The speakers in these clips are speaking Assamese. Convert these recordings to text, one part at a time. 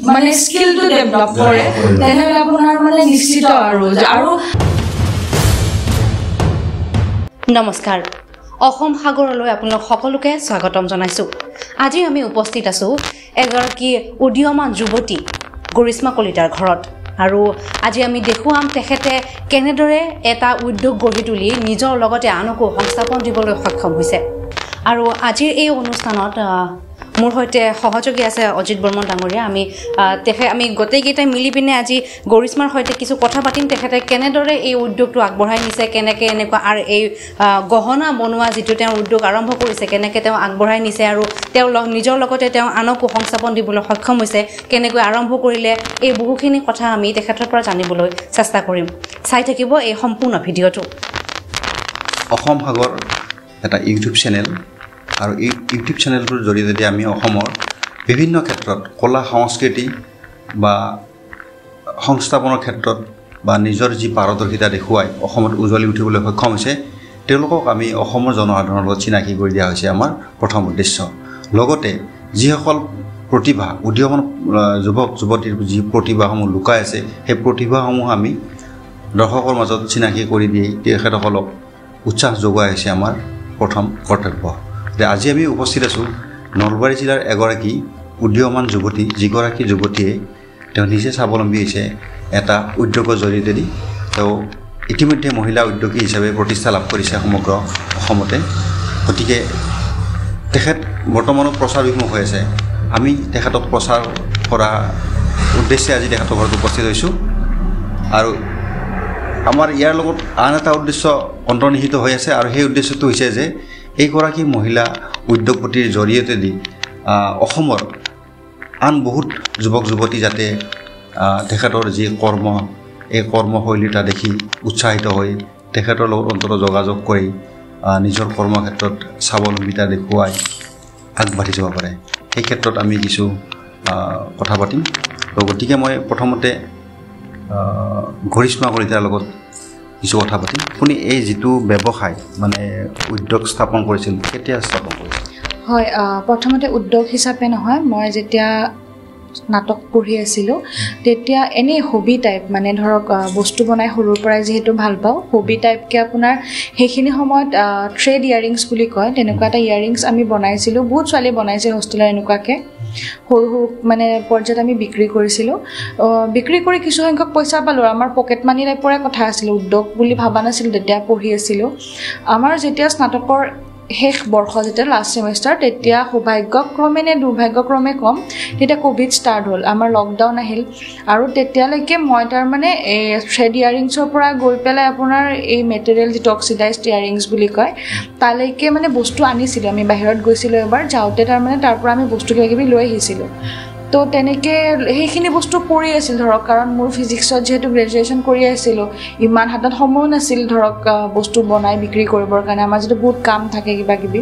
মানে স্কিলটো ডেভেলপ কৰে, তেনেহ'লে আপোনাৰ মানে নিশ্চিত আৰু আৰু নমস্কাৰ, অসম সাগৰলৈ আপোনালোক সকলোকে স্বাগতম জনাইছোঁ। আজি আমি উপস্থিত আছোঁ এগৰাকী উদীয়মান যুৱতী গৰিষ্মা কলিতাৰ ঘৰত আৰু আজি আমি দেখুৱাম তেখেতে কেনেদৰে এটা উদ্যোগ গঢ়ি তুলি নিজৰ লগতে আনকো সংস্থাপন দিবলৈ সক্ষম হৈছে। আৰু আজিৰ এই অনুষ্ঠানত মোৰ সৈতে সহযোগী আছে অজিত বৰ্মন ডাঙৰীয়া। আমি গোটেইকেইটাই মিলি পিনে আজি গৰিষ্মাৰ সৈতে কিছু কথা পাতিম, তেখেতে কেনেদৰে এই উদ্যোগটো আগবঢ়াই নিছে, কেনেকৈ এনেকুৱা আৰু এই গহনা বনোৱা যিটো তেওঁ উদ্যোগ আৰম্ভ কৰিছে কেনেকৈ তেওঁ আগবঢ়াই নিছে আৰু তেওঁ নিজৰ লগতে তেওঁ আনকো সংস্থাপন দিবলৈ সক্ষম হৈছে, কেনেকৈ আৰম্ভ কৰিলে, এই বহুখিনি কথা আমি তেখেতৰ পৰা জানিবলৈ চেষ্টা কৰিম। চাই থাকিব এই সম্পূৰ্ণ ভিডিঅ'টো। অসম সাগৰ এটা ইউটিউব চেনেল আৰু এই ইউটিউব চেনেলটোৰ জৰিয়তে আমি অসমৰ বিভিন্ন ক্ষেত্ৰত কলা সংস্কৃতি বা সংস্থাপনৰ ক্ষেত্ৰত বা নিজৰ যি পাৰদৰ্শিতা দেখুৱাই অসমত উজ্বলি উঠিবলৈ সক্ষম হৈছে, তেওঁলোকক আমি অসমৰ জনসাধাৰণৰ লগত চিনাকি কৰি দিয়া হৈছে আমাৰ প্ৰথম উদ্দেশ্য। লগতে যিসকল প্ৰতিভা উদীয়মান যুৱক যুৱতীৰ যি প্ৰতিভাসমূহ লুকাই আছে, সেই প্ৰতিভাসমূহ আমি দৰ্শকৰ মাজত চিনাকি কৰি দি তেখেতসকলক উৎসাহ যোগোৱা হৈছে আমাৰ প্ৰথম কৰ্তব্য। আজি আমি উপস্থিত আছোঁ নলবাৰী জিলাৰ এগৰাকী উদীয়মান যুৱতী, যিগৰাকী যুৱতীয়ে তেওঁ নিজে স্বাৱলম্বী হৈছে এটা উদ্যোগৰ জৰিয়তে দি। তেওঁ ইতিমধ্যে মহিলা উদ্যোগী হিচাপে প্ৰতিষ্ঠা লাভ কৰিছে সমগ্ৰ অসমতে। গতিকে তেখেত বৰ্তমানো প্ৰচাৰ বিমুখ হৈ আছে। আমি তেখেতক প্ৰচাৰ কৰা উদ্দেশ্যে আজি তেখেতৰ ঘৰত উপস্থিত হৈছোঁ। আৰু আমাৰ ইয়াৰ লগত আন এটা উদ্দেশ্য অন্তৰ্নিহিত হৈ আছে আৰু সেই উদ্দেশ্যটো হৈছে যে এইগৰাকী মহিলা উদ্যোগপতিৰ জৰিয়তে দি অসমৰ আন বহুত যুৱক যুৱতী যাতে তেখেতৰ যি কৰ্ম, এই কৰ্মশৈলীটা দেখি উৎসাহিত হৈ তেখেতৰ লগত অন্ততঃ যোগাযোগ কৰি নিজৰ কৰ্মক্ষেত্ৰত স্বাৱলম্বিতা দেখুৱাই আগবাঢ়ি যাব পাৰে, সেই ক্ষেত্ৰত আমি কিছু কথা পাতিম। তো গতিকে মই প্ৰথমতে গৰিষ্মা কলিতাৰ লগত কিছু কথা পাতিম। আপুনি এই যিটো ব্যৱসায় মানে উদ্যোগ স্থাপন কৰিছিল, কেতিয়া স্থাপন কৰিছিল? হয়, প্ৰথমতে উদ্যোগ হিচাপে নহয়, মই যেতিয়া স্নাতক পঢ়ি আছিলোঁ তেতিয়া এনেই হবি টাইপ, মানে ধৰক বস্তু বনাই সৰুৰ পৰাই যিহেতু ভাল পাওঁ, হবি টাইপকৈ আপোনাৰ সেইখিনি সময়ত থ্ৰেড ইয়াৰিংছ বুলি কয়, তেনেকুৱা এটা ইয়াৰিংছ আমি বনাইছিলোঁ। বহুত ছোৱালীয়ে বনাইছে হোষ্টেলৰ, এনেকুৱাকৈ সৰু সৰু মানে পৰ্যায়ত আমি বিক্ৰী কৰিছিলোঁ। বিক্ৰী কৰি কিছুসংখ্যক পইচা পালোঁ, আমাৰ পকেট মানি টাইপৰে কথা আছিলে, উদ্যোগ বুলি ভবা নাছিলোঁ তেতিয়া, পঢ়ি আছিলোঁ। আমাৰ যেতিয়া স্নাতকৰ শেষ বৰ্ষ, যেতিয়া লাষ্ট ছেমিষ্টাৰ, তেতিয়া সৌভাগ্যক্ৰমে নে দুৰ্ভাগ্যক্ৰমে ক'ম, তেতিয়া ক'ভিড ষ্টাৰ্ট হ'ল, আমাৰ লকডাউন আহিল। আৰু তেতিয়ালৈকে মই তাৰমানে এই থ্ৰেড ইয়াৰিংছৰ পৰা গৈ পেলাই আপোনাৰ এই মেটেৰিয়েল যিটো অক্সিডাইজড ইয়াৰিংছ বুলি কয়, তালৈকে মানে বস্তু আনিছিলোঁ। আমি বাহিৰত গৈছিলোঁ এবাৰ, যাওঁতে তাৰমানে তাৰ পৰা আমি বস্তু কিবা কিবি লৈ আহিছিলোঁ। তো তেনেকৈ সেইখিনি বস্তু পৰি আছিল ধৰক, কাৰণ মোৰ ফিজিক্সত যিহেতু গ্ৰেজুৱেশ্যন কৰি আছিলোঁ, ইমান হাতত সময়ো নাছিল ধৰক বস্তু বনাই বিক্ৰী কৰিবৰ কাৰণে, আমাৰ যিটো বহুত কাম থাকে কিবা কিবি।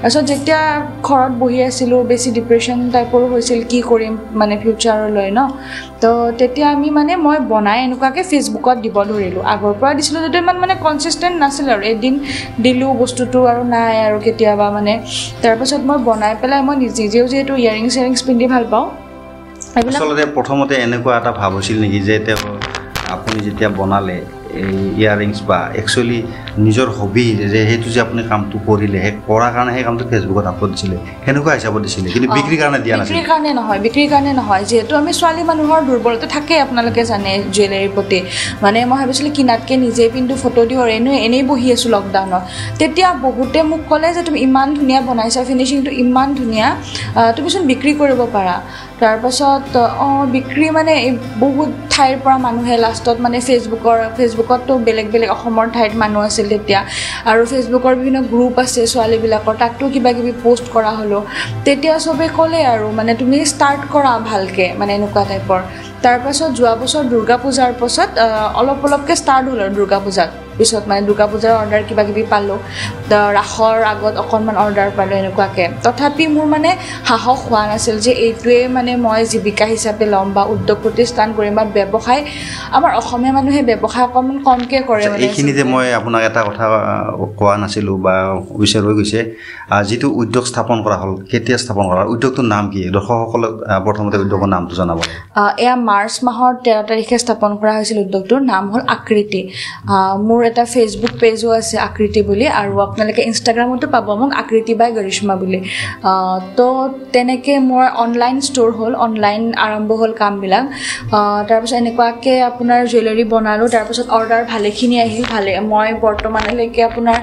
তাৰপিছত যেতিয়া ঘৰত বহি আছিলোঁ, বেছি ডিপ্ৰেশ্যন টাইপৰো হৈছিল, কি কৰিম মানে ফিউচাৰলৈ ন। তো তেতিয়া আমি মানে মই বনাই এনেকুৱাকৈ ফেচবুকত দিব ধৰিলোঁ। আগৰ পৰা দিছিলোঁ যদিও ইমান মানে কনচিষ্টেণ্ট নাছিল আৰু, এদিন দিলোঁ বস্তুটো আৰু নাই আৰু কেতিয়াবা মানে। তাৰপাছত মই বনাই পেলাই মই নিজেও যিহেতু ইয়াৰিংছ চিয়াৰিংছ পিন্ধি ভাল পাওঁ। আচলতে প্ৰথমতে এনেকুৱা এটা ভাৱ হৈছিল নেকি যে তেওঁ আপুনি যেতিয়া বনালে এই ইয়াৰিংছ বা একচুৱেলি নিজৰ হবি যে সেইটো যে আপুনি কামটো কৰিলে, সেই কৰাৰ কাৰণে সেই কামটো ফেচবুকত আপলোড দিছিলে, সেনেকুৱা হিচাপত দিছিলে, কিন্তু বিক্ৰীৰ কাৰণে দিয়া নাছিল? বিক্ৰীৰ কাৰণে নহয়, বিক্ৰীৰ কাৰণে নহয়। যিহেতু আমি ছোৱালী মানুহৰ দুৰ্বলতা থাকেই, আপোনালোকে জানে জুৱেলাৰীৰ প্ৰতি, মানে মই ভাবিছিলোঁ কিনাতকৈ নিজেই পিন্ধো, ফটো দিওঁ আৰু এনেই বহি আছোঁ লকডাউনত। তেতিয়া বহুতে মোক ক'লে যে তুমি ইমান ধুনীয়া বনাইছা, ফিনিচিংটো ইমান ধুনীয়া, তুমিচোন বিক্ৰী কৰিব পাৰা। তাৰপাছত বিক্ৰী মানে বহুত ঠাইৰ পৰা মানুহে লাষ্টত মানে ফেচবুকততো বেলেগ বেলেগ অসমৰ ঠাইত মানুহ আছিল তেতিয়া, আৰু ফেচবুকৰ বিভিন্ন গ্ৰুপ আছে ছোৱালীবিলাকৰ, তাতো কিবা কিবি পষ্ট কৰা হ'লোঁ। তেতিয়া চবে ক'লে আৰু মানে তুমি ষ্টাৰ্ট কৰা ভালকৈ, মানে এনেকুৱা টাইপৰ। তাৰপাছত যোৱা বছৰ দুৰ্গা পূজাৰ পাছত অলপ অলপকৈ ষ্টাৰ্ট হ'ল আৰু দুৰ্গা পূজাত। পিছত মানে দুৰ্গা পূজাৰ অৰ্ডাৰ কিবা কিবি পালোঁ, ৰাসৰ আগত অকণমান অৰ্ডাৰ পালোঁ এনেকুৱাকৈ। তথাপি মোৰ মানে সাহস হোৱা নাছিল যে এইটোৱে মানে মই জীৱিকা হিচাপে ল'ম বা উদ্যোগ প্ৰতিষ্ঠান কৰিম বা ব্যৱসায়। আমাৰ অসমীয়া মানুহে ব্যৱসায় অকণমান কমকৈ কৰে। এইখিনিতে মই আপোনাক এটা কথা কোৱা নাছিলোঁ বা অৱশ্যে ৰৈ গৈছে, যিটো উদ্যোগ স্থাপন কৰা হ'ল, কেতিয়া স্থাপন কৰা হ'ল, উদ্যোগটোৰ নাম কি? দৰ্শকসকলক প্ৰথমতে উদ্যোগৰ নামটো জনাব। এয়া মাৰ্চ মাহৰ 13 তাৰিখে স্থাপন কৰা হৈছিল। উদ্যোগটোৰ নাম হ'ল আকৃতি। মোৰ এটা ফেচবুক পেজো আছে আকৃতি বুলি, আৰু আপোনালোকে ইনষ্টাগ্ৰামতো পাব মোক আকৃতি বাই গৰিশ্মা বুলি। তো তেনেকৈ মোৰ অনলাইন ষ্ট'ৰ হ'ল, অনলাইন আৰম্ভ হ'ল কামবিলাক। তাৰপিছত এনেকুৱাকৈ আপোনাৰ জুৱেলাৰী বনালোঁ, তাৰপিছত অৰ্ডাৰ ভালেখিনি আহিল। ভালে মই বৰ্তমানলৈকে আপোনাৰ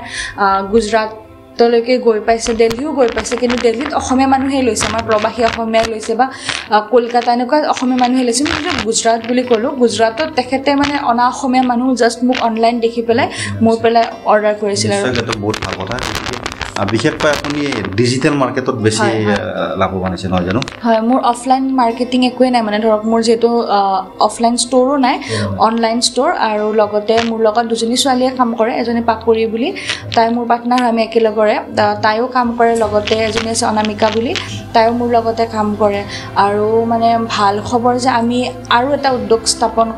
গুজৰাটলৈকে গৈ পাইছে, দিল্লীও গৈ পাইছে, কিন্তু দিল্লীত অসমীয়া মানুহেই লৈছে, আমাৰ প্ৰৱাসী অসমীয়াই লৈছে, বা কলকাতা এনেকুৱা অসমীয়া মানুহে লৈছে। কিন্তু গুজৰাট বুলি ক'লোঁ, গুজৰাটত তেখেতে মানে অনা অসমীয়া মানুহ জাষ্ট মোক অনলাইন দেখি পেলাই মোৰ পেলাই অৰ্ডাৰ কৰিছিল। আৰু বহুত ভাল কথা। বিশেষকৈ আপুনি ডিজিটেল মাৰ্কেটত বেছি লাভৱান হৈছে নহয় জানো? হয়, মোৰ অফলাইন মাৰ্কেটিং একোৱেই নাই, মানে ধৰক মোৰ যিহেতু অফলাইন ষ্ট'ৰো নাই, অনলাইন ষ্ট'ৰ। আৰু লগতে মোৰ লগত দুজনী ছোৱালীয়ে কাম কৰে, এজনী পাকৰি বুলি, তাই মোৰ পাৰ্টনাৰ, আমি একেলগৰে, তাইও কাম কৰে। লগতে এজনী আছে অনামিকা বুলি, তাইও মোৰ লগতে কাম কৰে। আৰু মানে ভাল খবৰ যে আমি আৰু এটা উদ্যোগ স্থাপন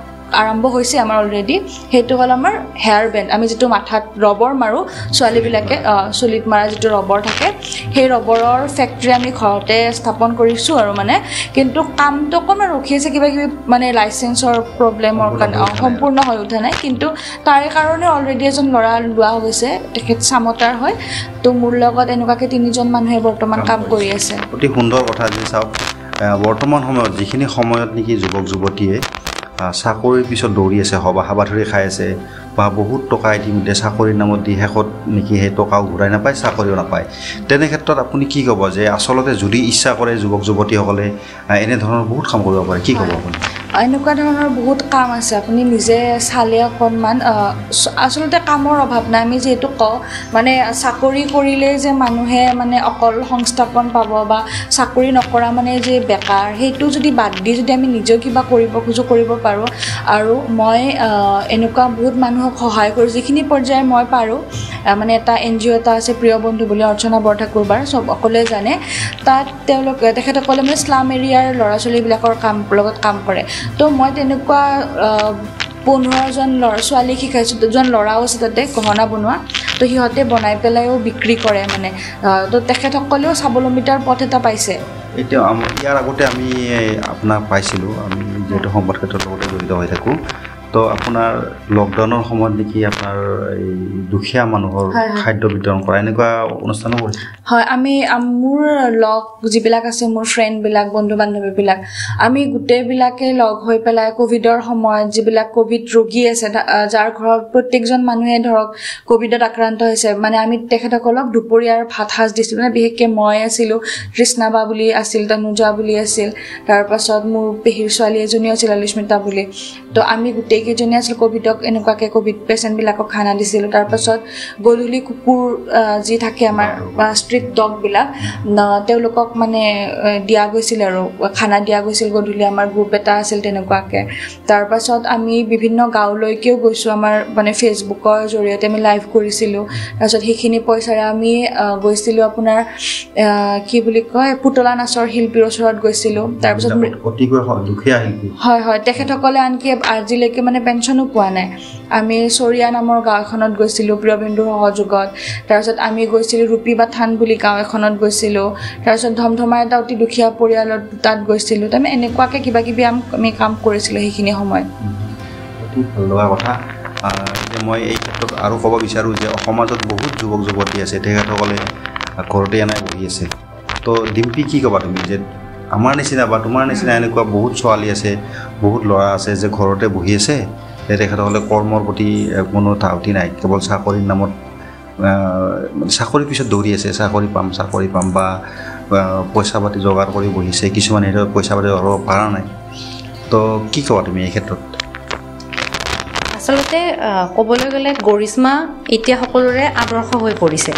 আৰম্ভ হৈছে আমাৰ অলৰেডি, সেইটো হ'ল আমাৰ হেয়াৰ বেণ্ড। আমি যিটো মাথাত ৰবৰ মাৰোঁ, ছোৱালীবিলাকে চুলিত মাৰা যিটো ৰবৰ থাকে, সেই ৰবৰৰ ফেক্টৰী আমি ঘৰতে স্থাপন কৰিছোঁ। আৰু মানে কিন্তু কামটো অকণমান ৰখি আছে, কিবা কিবি মানে লাইচেঞ্চৰ প্ৰব্লেমৰ কাৰণে সম্পূৰ্ণ হৈ উঠা নাই। কিন্তু তাৰে কাৰণে অলৰেডি এজন ল'ৰা লোৱা হৈছে, তেখেত চামতাৰ হয়। তো মোৰ লগত এনেকুৱাকৈ 3জন মানুহে বৰ্তমান কাম কৰি আছে। অতি সুন্দৰ কথা। যে চাওক, বৰ্তমান সময়ত যিখিনি সময়ত নেকি যুৱক যুৱতীয়ে চাকৰিৰ পিছত দৌৰি আছে, হাবাথুৰি খাই আছে, বা বহুত টকা ইতিমধ্যে চাকৰিৰ নামত দি শেষত নেকি সেই টকাও ঘূৰাই নাপায়, চাকৰিও নাপায়, তেনে ক্ষেত্ৰত আপুনি কি ক'ব যে আচলতে যদি ইচ্ছা কৰে যুৱক যুৱতীসকলে এনেধৰণৰ বহুত কাম কৰিব পাৰে, কি ক'ব আপুনি? এনেকুৱা ধৰণৰ বহুত কাম আছে, আপুনি নিজে চালে অকণমান। আচলতে কামৰ অভাৱ নাই। আমি যিহেতু কওঁ মানে চাকৰি কৰিলেই যে মানুহে মানে অকল সংস্থাপন পাব বা চাকৰি নকৰা মানে যে বেকাৰ, সেইটো যদি বাদ দি যদি আমি নিজেও কিবা কৰিব খোজোঁ কৰিব পাৰোঁ। আৰু মই এনেকুৱা বহুত মানুহক সহায় কৰোঁ যিখিনি পৰ্যায়ে মই পাৰোঁ। মানে এটা NGO এটা আছে প্ৰিয় বন্ধু বুলি, অৰ্চনা বৰঠাকুৰ বাৰ, চব সকলোৱে জানে। তাত তেওঁলোক তেখেতসকলে মানে শ্লাম এৰিয়াৰ ল'ৰা ছোৱালীবিলাকৰ লগত কাম কৰে। তো মই তেনেকুৱা 15জন ল'ৰা ছোৱালীক শিকাইছোঁ, 2জন ল'ৰাও আছে তাতে গহনা বনোৱা, তো সিহঁতে বনাই পেলাইও বিক্ৰী কৰে মানে। তো তেখেতসকলেও স্বাৱলম্বিতাৰ পথ এটা পাইছে। এতিয়া ইয়াৰ আগতে আমি আপোনাক পাইছিলোঁ, আমি যিহেতু সংবাদ ক্ষেত্ৰৰ লগতে জড়িত হৈ থাকোঁ, তো আপোনাৰ লকডাউনৰ সময়ত নেকি আপোনাৰ এই দুখীয়া মানুহৰ খাদ্য বিতৰণ কৰা এনেকুৱা অনুষ্ঠানো কৰিছে? হয়, আমি মোৰ লগ যিবিলাক আছে, মোৰ ফ্ৰেণ্ডবিলাক, বন্ধু বান্ধৱীবিলাক, আমি গোটেইবিলাকে লগ হৈ পেলাই ক'ভিডৰ সময়ত যিবিলাক ক'ভিড ৰোগী আছে, যাৰ ঘৰত প্ৰত্যেকজন মানুহে ধৰক ক'ভিডত আক্ৰান্ত হৈছে, মানে আমি তেখেতসকলক দুপৰীয়াৰ ভাত সাজ দিছিলোঁ। মানে বিশেষকৈ মই আছিলোঁ, কৃষ্ণাবা বুলি আছিল, তনুজা বুলি আছিল, তাৰপাছত মোৰ পেহীৰ ছোৱালী এজনী আছিল অলিস্মিতা বুলি। তো আমি গোটেইকেইজনী আছিলোঁ ক'ভিডক এনেকুৱাকৈ ক'ভিড পেচেণ্টবিলাকক খানা দিছিলোঁ। তাৰপাছত গধূলি কুকুৰ যি থাকে আমাৰ বা ষ্ট্ৰীট ডগবিলাক, তেওঁলোকক মানে দিয়া গৈছিল আৰু খানা দিয়া গৈছিল গধূলি। আমাৰ গ্ৰুপ এটা আছিল তেনেকুৱাকৈ। তাৰপাছত আমি বিভিন্ন গাঁৱলৈকেও গৈছোঁ, আমাৰ মানে ফেচবুকৰ জৰিয়তে আমি লাইভ কৰিছিলোঁ। তাৰপিছত সেইখিনি পইচাৰে আমি গৈছিলোঁ আপোনাৰ কি বুলি কয়, পুতলা নাচৰ শিল্পীৰ ওচৰত গৈছিলোঁ। তাৰপিছত হয় হয়, তেখেতসকলে আনকি আজিলৈকে মানে পেঞ্চনো পোৱা নাই। আমি চৰিয়া নামৰ গাঁও এখনত গৈছিলোঁ প্ৰিয়বিন্দুৰ সহযোগত। তাৰপিছত আমি গৈছিলোঁ ৰূপী বাথান বুলি গাঁও এখনত গৈছিলোঁ। তাৰপিছত ধমধমাৰ এটা অতি দুখীয়া পৰিয়ালত তাত গৈছিলোঁ। তাৰমানে এনেকুৱাকৈ কিবা কিবি আমি কাম কৰিছিলোঁ সেইখিনি সময়ত। অতি ভাল লগা কথা। এতিয়া মই এই ক্ষেত্ৰত আৰু ক'ব বিচাৰোঁ যে সমাজত বহুত যুৱক যুৱতী আছে, তেখেতসকলে ঘৰতে এনাই বহি আছে। তো ডিম্পী, কি ক'বা তুমি যে আমাৰ নিচিনা বা তোমাৰ নিচিনা এনেকুৱা বহুত ছোৱালী আছে, বহুত ল'ৰা আছে যে ঘৰতে বহি আছে, তেখেতসকলে কৰ্মৰ প্ৰতি কোনো ধাউতি নাই, কেৱল চাকৰিৰ নামত চাকৰিৰ পিছত দৌৰি আছে, চাকৰি পাম চাকৰি পাম বা পইচা পাতি যোগাৰ কৰি বহিছে, কিছুমানে সেইটো পইচা পাতি যোগাৰ কৰিব পৰা নাই। তো কি ক'বা তুমি এই ক্ষেত্ৰত? আচলতে ক'বলৈ গ'লে গৰিশ্মা এতিয়া সকলোৰে আদৰ্শ হৈ পৰিছে।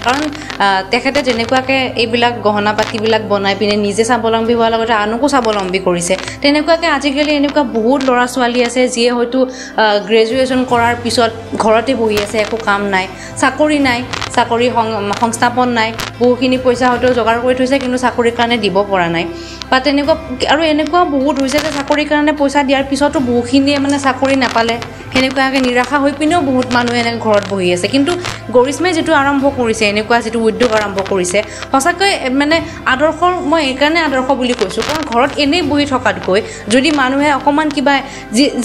কাৰণ তেখেতে যেনেকুৱাকৈ এইবিলাক গহনা পাতিবিলাক বনাই পিনে নিজে স্বাৱলম্বী হোৱাৰ লগতে আনকো স্বাৱলম্বী কৰিছে, তেনেকুৱাকৈ আজিকালি এনেকুৱা বহুত ল'ৰা ছোৱালী আছে যিয়ে হয়তো গ্ৰেজুৱেশ্যন কৰাৰ পিছত ঘৰতে বহি আছে, একো কাম নাই, চাকৰি নাই, চাকৰি সংস্থাপন নাই, বহুখিনি পইচা হয়তো যোগাৰ কৰি থৈছে কিন্তু চাকৰিৰ কাৰণে দিব পৰা নাই, বা তেনেকুৱা আৰু এনেকুৱা বহুত হৈছে যে চাকৰিৰ কাৰণে পইচা দিয়াৰ পিছতো বহুখিনিয়ে মানে চাকৰি নাপালে, সেনেকুৱাকৈ নিৰাশা হৈ পিনেও বহুত মানুহে এনেকৈ ঘৰত বহি আছে। কিন্তু গৰিষ্মাই যিটো আৰম্ভ কৰিছে, এনেকুৱা যিটো উদ্যোগ আৰম্ভ কৰিছে, সঁচাকৈ মানে আদৰ্শ। মই এইকাৰণে আদৰ্শ বুলি কৈছোঁ, কাৰণ ঘৰত এনেই বহি থকাতকৈ যদি মানুহে অকণমান কিবা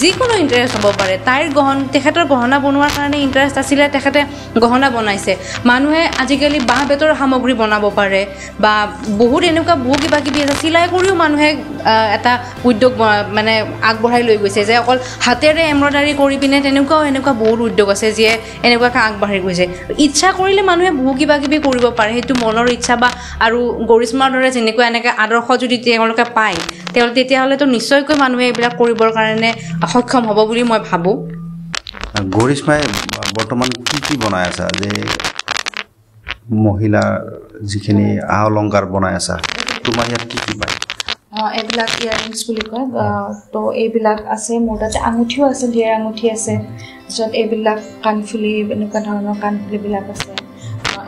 যিকোনো ইণ্টাৰেষ্ট হ'ব পাৰে, তাইৰ তেখেতৰ গহনা বনোৱাৰ কাৰণে ইণ্টাৰেষ্ট আছিলে, তেখেতে গহনা বনাইছে। মানুহে আজিকালি বাঁহ বেতৰ সামগ্ৰী বনাব পাৰে, বা বহুত এনেকুৱা বহু কিবা কিবি আছে, চিলাই কৰিও মানুহে এটা উদ্যোগ মানে আগবঢ়াই লৈ গৈছে, যে অকল হাতেৰে এম্ব্ৰইডাৰী কৰি পিনে তেনেকুৱাও এনেকুৱা বহুত উদ্যোগ আছে যিয়ে এনেকুৱাকৈ আগবাঢ়ি গৈছে। ইচ্ছা কৰিলে মানুহে বহু কিবা কিবি কৰিব পাৰে, সেইটো মনৰ ইচ্ছা। বা আৰু গৰিষ্মাৰ দৰে যেনেকুৱা এনেকৈ আদৰ্শ যদি তেওঁলোকে পায়, তেতিয়াহ'লেতো নিশ্চয়কৈ মানুহে এইবিলাক কৰিবৰ কাৰণে সক্ষম হ'ব বুলি মই ভাবোঁ। গৰিষ্মাই বৰ্তমান কি কি বনাই আছা, যে মহিলাৰ যিখিনি আ অলংকাৰ বনাই আছা, তোমাৰ ইয়াত কি কি পায়? এইবিলাক ইয়াৰৰিংছ বুলি কয়, তো এইবিলাক আছে মোৰ তাতে, আঙুঠিও আছে, ঢেৰ আঙুঠি আছে, তাৰপিছত এইবিলাক কাণফুলি, এনেকুৱা ধৰণৰ কাণফুলিবিলাক আছে,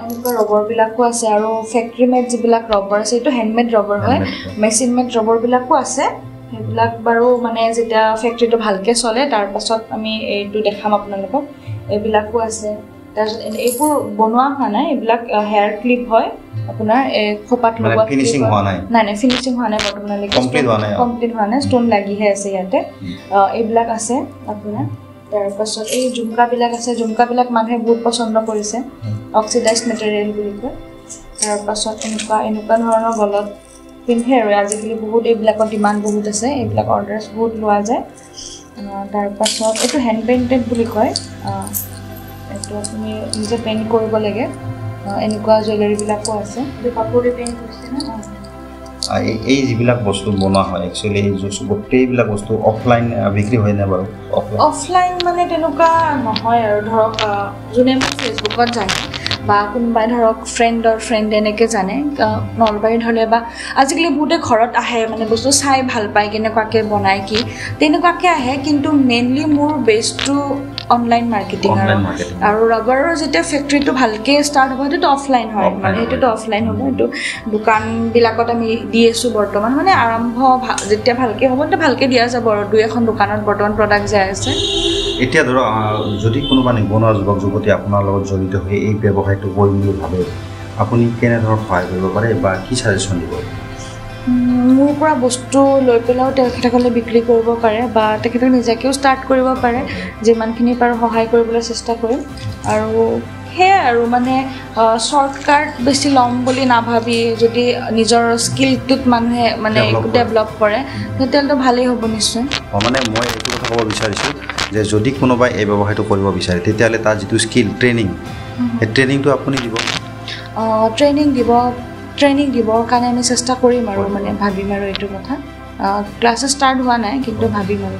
এনেকুৱা ৰবৰবিলাকো আছে। আৰু ফেক্টৰী মেড যিবিলাক ৰবৰ আছে, এইটো হেণ্ডমেড ৰবৰ হয়, মেচিন মেড ৰবৰবিলাকো আছে। সেইবিলাক বাৰু মানে যেতিয়া ফেক্টৰীটো ভালকৈ চলে তাৰপাছত আমি এইটো দেখাম আপোনালোকক। এইবিলাকো আছে। তাৰপিছত এইবোৰ বনোৱা হোৱা নাই, এইবিলাক হেয়াৰ ক্লিপ হয় আপোনাৰ, এই খোপাত লগোৱা। ফিনিচিং হোৱা নাই, নাই নাই ফিনিচিং হোৱা নাই বৰ্তমানলৈকে, কমপ্লিট হোৱা নাই, ষ্ট'ন লাগিহে আছে ইয়াতে। এইবিলাক আছে আপোনাৰ। তাৰপাছত এই ঝুমকাবিলাক আছে, ঝুমকাবিলাক মানুহে বহুত পচন্দ কৰিছে, অক্সিডাইজ মেটেৰিয়েল বুলি কয়। তাৰপাছত এনেকুৱা এনেকুৱা ধৰণৰ গলত পিন্ধে আৰু আজিকালি বহুত এইবিলাকৰ ডিমাণ্ড বহুত আছে, এইবিলাক অৰ্ডাৰ্ছ বহুত লোৱা যায়। তাৰপাছত এইটো হেণ্ড পেইণ্টেড বুলি কয়, এইটো আপুনি নিজে পেইণ্ট কৰিব লাগে। এনেকুৱা জুৱেলাৰীবিলাকো আছে, কাপোৰে পেইণ্ট কৰিছে ন। এই যিবিলাক বস্তু বনোৱা হয় একচুৱেলি গোটেইবিলাক বস্তু অফলাইন বিক্ৰী হয় নে বাৰু? অফলাইন মানে তেনেকুৱা নহয় আৰু, ধৰক যোনে মোক ফেচবুকত জানে বা কোনোবাই ধৰক ফ্ৰেণ্ডৰ ফ্ৰেণ্ড এনেকৈ জানে, নলবাৰীত হ'লে বা আজিকালি বহুতে ঘৰত আহে, মানে বস্তু চাই ভাল পায় কেনেকুৱাকৈ বনায় কি তেনেকুৱাকৈ আহে। কিন্তু মেইনলি মোৰ বেছটো অনলাইন মাৰ্কেটিং, আৰু ৰবাৰৰ যেতিয়া ফেক্টৰীটো ভালকৈ ষ্টাৰ্ট হ'ব সেইটোতো অফলাইন হয়, মানে সেইটোতো অফলাইন হ'ব, সেইটো দোকানবিলাকত আমি দি আছোঁ বৰ্তমান। মানে আৰম্ভ যেতিয়া ভালকৈ হ'ব তেতিয়া ভালকৈ দিয়া যাব আৰু, দুই এখন দোকানত বৰ্তমান প্ৰডাক্ট যাই আছে। এতিয়া ধৰক যদি কোনোবা নিবনুৱা যুৱক যুৱতী আপোনাৰ লগত জড়িত হৈ এই ব্যৱসায়টো কৰিম বুলি ভাবে, আপুনি কেনেধৰণৰ সহায় কৰিব পাৰে বা কি ছাজেশ্যন দিব? মোৰ পৰা বস্তু লৈ পেলাইও তেখেতসকলে বিক্ৰী কৰিব পাৰে বা তেখেতসকলে নিজাকৈও ষ্টাৰ্ট কৰিব পাৰে, যিমানখিনি পাৰোঁ সহায় কৰিবলৈ চেষ্টা কৰিম। আৰু সেয়াই আৰু, মানে শ্বৰ্টকাট বেছি ল'ম বুলি নাভাবি যদি নিজৰ স্কিলটোত মানুহে মানে ডেভেলপ কৰে তেতিয়াহ'লেতো ভালেই হ'ব নিশ্চয়। মানে মই এইটো কথা ক'ব বিচাৰিছোঁ যে যদি কোনোবাই এই ব্যৱসায়টো কৰিব বিচাৰে তেতিয়াহ'লে তাৰ যিটো স্কিল ট্ৰেইনিং, সেই ট্ৰেইনিংটো আপুনি দিব? ট্ৰেইনিং দিবৰ কাৰণে আমি চেষ্টা কৰিম আৰু, মানে ভাবিম আৰু এইটো কথা। ক্লাছেছ ষ্টাৰ্ট হোৱা নাই কিন্তু ভাবিম আৰু।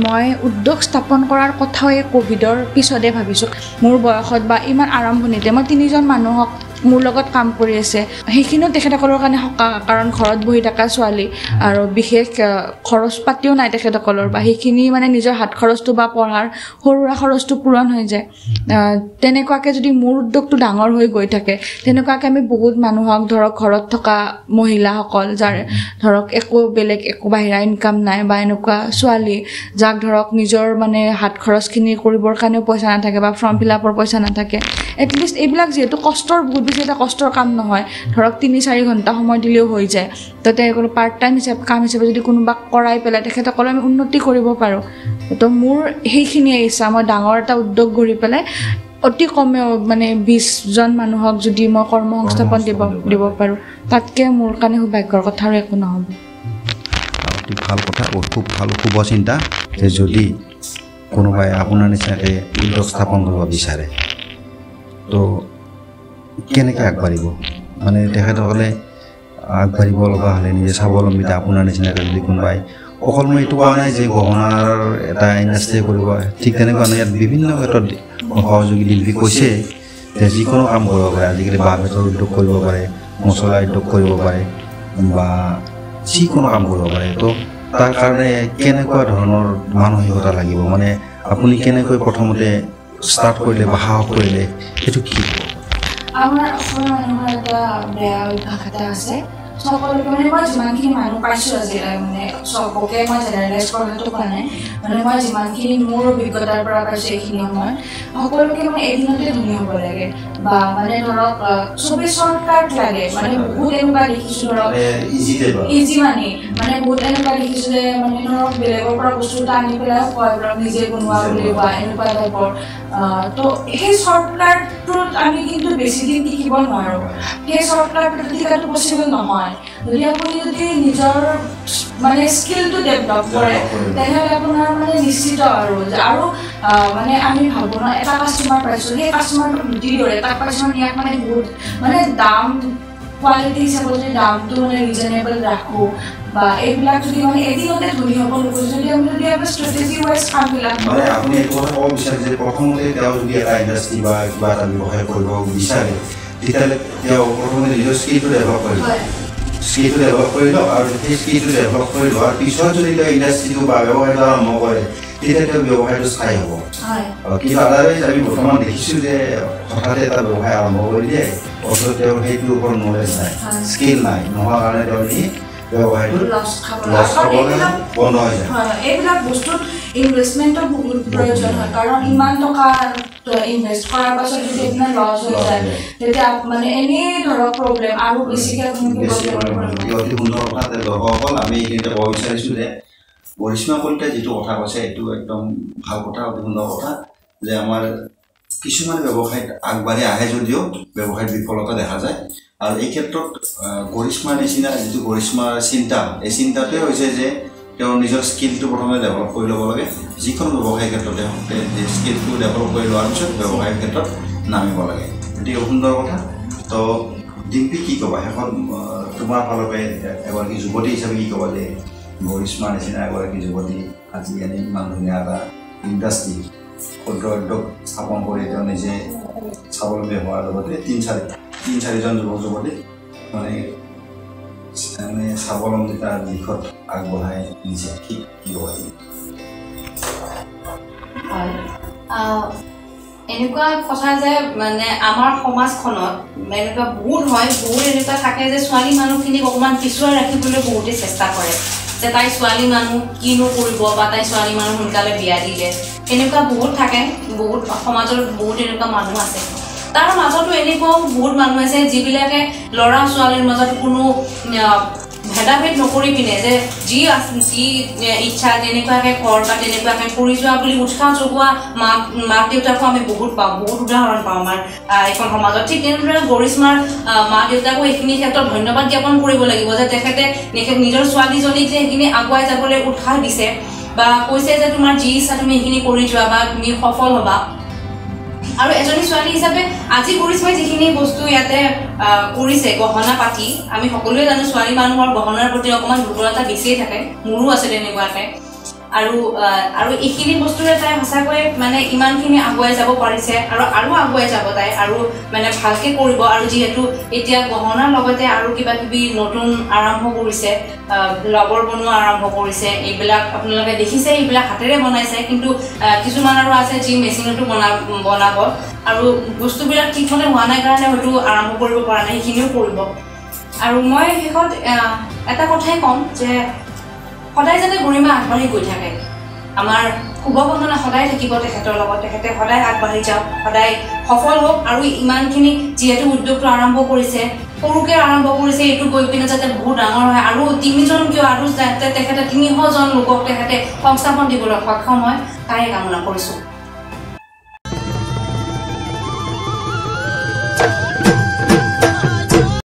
মই উদ্যোগ স্থাপন কৰাৰ কথাও এই ক'ভিডৰ পিছতে ভাবিছোঁ। মোৰ বয়সত বা ইমান আৰম্ভণিতে মই 3জন মানুহক মোৰ লগত কাম কৰি আছে, সেইখিনিও তেখেতসকলৰ কাৰণে সকাহ, কাৰণ ঘৰত বহি থকা ছোৱালী আৰু বিশেষ খৰচ পাতিও নাই তেখেতসকলৰ, বা সেইখিনি মানে নিজৰ হাত খৰচটো বা পঢ়াৰ সৰু সুৰা খৰচটো পূৰণ হৈ যায়। তেনেকুৱাকৈ যদি মোৰ উদ্যোগটো ডাঙৰ হৈ গৈ থাকে, তেনেকুৱাকৈ আমি বহুত মানুহক ধৰক ঘৰত থকা মহিলাসকল যাৰ ধৰক একো বেলেগ একো বাহিৰা ইনকাম নাই, বা এনেকুৱা ছোৱালী যাক ধৰক নিজৰ মানে হাত খৰচখিনি কৰিবৰ কাৰণেও পইচা নাথাকে বা ফৰ্ম ফিল আপৰ পইচা নাথাকে, এটলিষ্ট এইবিলাক যিহেতু কষ্টৰ বহুত বেছি এটা কষ্টৰ কাম নহয়, ধৰক 3-4 ঘণ্টা সময় দিলেও হৈ যায়, তাতে পাৰ্ট টাইম হিচাপে কাম হিচাপে যদি কোনোবাক কৰাই পেলাই তেখেতসকলে আমি উন্নতি কৰিব পাৰোঁ। তো মোৰ সেইখিনিয়ে ইচ্ছা, মই ডাঙৰ এটা উদ্যোগ গঢ়ি পেলাই অতি কমেও মানে 20জন মানুহক যদি মই কৰ্ম সংস্থাপন দিব পাৰোঁ, তাতকৈ মোৰ কাৰণে সৌভাগ্যৰ কথা আৰু একো নহ'ব। অতি ভাল কথা, খুব ভাল শুভ চিন্তা যে যদি কোনোবাই আপোনাৰ নিচিনাকৈ উদ্যোগ স্থাপন কৰিব বিচাৰে তো কেনেকৈ আগবাঢ়িব, মানে তেখেতসকলে আগবাঢ়িব লগা হ'লে নিজে স্বাৱলম্বিতা আপোনাৰ নিচিনাকৈ যদি কোনোবাই, অকল মই এইটো কোৱা নাই যে গহনাৰ এটা ইণ্ডাষ্ট্ৰি কৰিব, ঠিক তেনেকুৱা নহয়, ইয়াত বিভিন্ন ক্ষেত্ৰত সহযোগী দিল্পী কৈছে যে যিকোনো কাম কৰিব পাৰে, আজিকালি বাঁহ বেতৰ উদ্যোগ কৰিব পাৰে, মছলা উদ্যোগ কৰিব পাৰে বা যিকোনো কাম কৰিব পাৰে। তো তাৰ কাৰণে কেনেকুৱা ধৰণৰ মানসিকতা লাগিব, মানে আপুনি কেনেকৈ প্ৰথমতে ষ্টাৰ্ট কৰিলে বা সাহস কৰিলে, সেইটো কি? আমাৰ অসমৰ মানুহৰ এটা বেয়া অভ্যাস এটা আছে, সকলোকে মানে মই যিমানখিনি মানুহ পাইছোঁ আজিলৈ, মানে চবকে মই জেনেৰেলাইজ কৰাটো কোৱা নাই, মানে মই যিমানখিনি মোৰ অভিজ্ঞতাৰ পৰা পাইছোঁ এইখিনি সময়ত, সকলোকে মানে এদিনতে ধনী হ'ব লাগে বা মানে ধৰক চবেই চৰ্টকাট লাগে। মানে বহুত এনেকুৱা দেখিছোঁ ধৰক ইজি মানি, মানে বহুত এনেকুৱা দেখিছোঁ যে মানে ধৰক বেলেগৰ পৰা বস্তু এটা আনি পেলাই কয় ধৰক নিজে বনোৱা বুলি কোৱা এনেকুৱা টাইপৰ। তো সেই চৰ্টকাটটোত আমি কিন্তু বেছি দিন টিকিব নোৱাৰোঁ, সেই চৰ্টকাটটোত টিকাটো পচিবল নহয়। যদি আপুনি যদি নিজৰ মানে স্কিলটো ডেভেলপ কৰে তেনেহ'লে আপোনাৰ মানে নিশ্চিত আৰু আৰু মানে আমি ভাবোঁ ন, এটা কাষ্টমাৰ পাইছোঁ, সেই কাষ্টমাৰটোক লুটি দৰে তাক পাইছোঁ, ইয়াক মানে বহুত মানে দাম কোৱালিটি হিচাপত যদি দামটো মানে ৰিজনেবল ৰাখোঁ বা এইবিলাক যদি মানে এদিনতে ধনী হ'ব নোখোজোঁ, যদি আমি যদি আমি ষ্ট্ৰেটেজি ৱাইজ কামবিলাক মানে আপুনি এইটো কথা ক'ব বিচাৰে যে প্ৰথমতে তেওঁ যদি এটা ইণ্ডাষ্ট্ৰি বা কিবা এটা ব্যৱসায় কৰিব বিচাৰে, তেতিয়াহ'লে তেওঁ প্ৰথমতে নিজৰ স্কিলটো ডেভেলপ কৰিব, স্কিলটো ডেভেলপ কৰি লওক, আৰু সেই স্কিলটো ডেভেলপ কৰি লোৱাৰ পিছত যদি তেওঁ ইণ্ডাষ্ট্ৰিটো বা ব্যৱসায়টো আৰম্ভ কৰে, তেতিয়া তেওঁ ব্যৱসায়টো স্থায়ী হ'ব। কিন্তু আদাৰৱাইজ আমি বৰ্তমান দেখিছোঁ যে হঠাতে এটা ব্যৱসায় আৰম্ভ কৰি দিয়ে, অথচ তেওঁৰ সেইটোৰ ওপৰত নলেজ নাই, স্কিল নাই, নোহোৱাৰ কাৰণে তেওঁ ব্যৱসায়টো লছ খাব বন্ধ হৈ যায়। এইবিলাক বস্তুত ইনভেষ্টমেণ্টৰ বহুত প্ৰয়োজন হয়, কাৰণ ইমান টকা ইনভেষ্ট কৰাৰ পাছত যদি আপোনাৰ লছ হৈ যায় তেতিয়া মানে এনেই ধৰক প্ৰব্লেম আৰু বেছিকৈ। অতি সুন্দৰ কথা। দৰ্শকসকল, আমি এইখিনিতে ক'ব বিচাৰিছোঁ যে কৰিশ্মা কলিতাই যিটো কথা কৈছে এইটো একদম ভাল কথা, অতি সুন্দৰ কথা, যে আমাৰ কিছুমান ব্যৱসায়ত আগবাঢ়ি আহে যদিও ব্যৱসায়ত বিফলতা দেখা যায়। আৰু এই ক্ষেত্ৰত কৰিশ্মাৰ নিচিনা যিটো কৰিশ্মাৰ চিন্তা, এই চিন্তাটোৱে হৈছে যে তেওঁৰ নিজৰ স্কিলটো প্ৰথমে ডেভেলপ কৰি ল'ব লাগে, যিকোনো ব্যৱসায়ৰ ক্ষেত্ৰতে হওক, স্কিলটো ডেভেলপ কৰি লোৱাৰ পিছত ব্যৱসায়ৰ ক্ষেত্ৰত নামিব লাগে। গতিকে সুন্দৰ কথা। তো ডিম্পী, কি ক'বা শেষত তোমাৰ ফালৰ পৰা এগৰাকী যুৱতী হিচাপে কি ক'বা যে কৰিশ্মাৰ নিচিনা এগৰাকী যুৱতী আজি এনে ইমান ধুনীয়া এটা ইণ্ডাষ্ট্ৰি ক্ষুদ্ৰ উদ্যোগ স্থাপন কৰি তেওঁ নিজে স্বাৱলম্বী হোৱাৰ লগতে তিনি চাৰিজন যুৱক যুৱতীক মানে মানে স্বাৱলম্বিতাৰ দিশত আগবঢ়াই নিছে, কি কি ক'বা? হয়, এনেকুৱা কথা যে মানে আমাৰ সমাজখনত এনেকুৱা বহুত হয়, বহুত এনেকুৱা থাকে যে ছোৱালী মানুহখিনিক অকণমান পিছুৱাই ৰাখিবলৈ বহুতে চেষ্টা কৰে যে তাই ছোৱালী মানুহ কিনো কৰিব বা তাই ছোৱালী মানুহ সোনকালে বিয়া দিলে, এনেকুৱা বহুত থাকে, বহুত সমাজত বহুত এনেকুৱা মানুহ আছে। তাৰ মাজতো এনেকুৱাও বহুত মানুহ আছে যিবিলাকে ল'ৰা ছোৱালীৰ মাজত কোনো ভেদাভেদ নকৰি পিনে যে যি যি ইচ্ছা তেনেকুৱাকৈ কৰ বা তেনেকুৱাকৈ কৰি যোৱা বুলি উৎসাহ যোগোৱা মাক দেউতাকো আমি বহুত পাওঁ, বহুত উদাহৰণ পাওঁ আমাৰ এইখন সমাজত। ঠিক তেনেদৰে কৰিশ্মাৰ মা দেউতাকো এইখিনি ক্ষেত্ৰত ধন্যবাদ জ্ঞাপন কৰিব লাগিব যে তেখেতে নিজৰ ছোৱালীজনীক যে সেইখিনি আগুৱাই যাবলৈ উৎসাহ দিছে বা কৈছে যে তোমাৰ যি ইচ্ছা তুমি সেইখিনি কৰি যোৱা বা তুমি সফল হ'বা। আৰু এজনী ছোৱালী হিচাপে আজি কৰিশ্মাই যিখিনি বস্তু ইয়াতে কৰিছে, গহনা পাতি, আমি সকলোৱে জানো ছোৱালী মানুহৰ গহনাৰ প্ৰতি অকণমান দুৰ্বলতা বেছিয়ে থাকে, মোৰো আছে তেনেকুৱাকৈ। আৰু আৰু এইখিনি বস্তুৰে তাই সঁচাকৈ মানে ইমানখিনি আগুৱাই যাব পাৰিছে আৰু আৰু আগুৱাই যাব তাই আৰু মানে ভালকৈ কৰিব। আৰু যিহেতু এতিয়া গহনাৰ লগতে আৰু কিবা কিবি নতুন আৰম্ভ কৰিছে, ৰবৰ বনোৱা আৰম্ভ কৰিছে, এইবিলাক আপোনালোকে দেখিছে, এইবিলাক হাতেৰে বনাইছে, কিন্তু কিছুমান আৰু আছে যি মেচিনতো বনাব আৰু বস্তুবিলাক ঠিকমতে হোৱা নাই কাৰণে হয়তো আৰম্ভ কৰিব পৰা নাই, সেইখিনিও কৰিব। আৰু মই শেষত এটা কথাই ক'ম যে সদায় যাতে গৰিমা আগবাঢ়ি গৈ থাকে, আমাৰ শুভকামনা সদায় থাকিব তেখেতৰ লগত, তেখেতে সদায় আগবাঢ়ি যাওক, সদায় সফল হওক। আৰু ইমানখিনি যিহেতু উদ্যোগটো আৰম্ভ কৰিছে, সৰুকৈ আৰম্ভ কৰিছে, এইটো গৈ পিনে যাতে বহুত ডাঙৰ হয় আৰু তিনিজন কিয় আৰু যাতে তেখেতে 300জন লোকক তেখেতে সংস্থাপন দিবলৈ সক্ষম হয়, তাৰে কামনা কৰিছোঁ।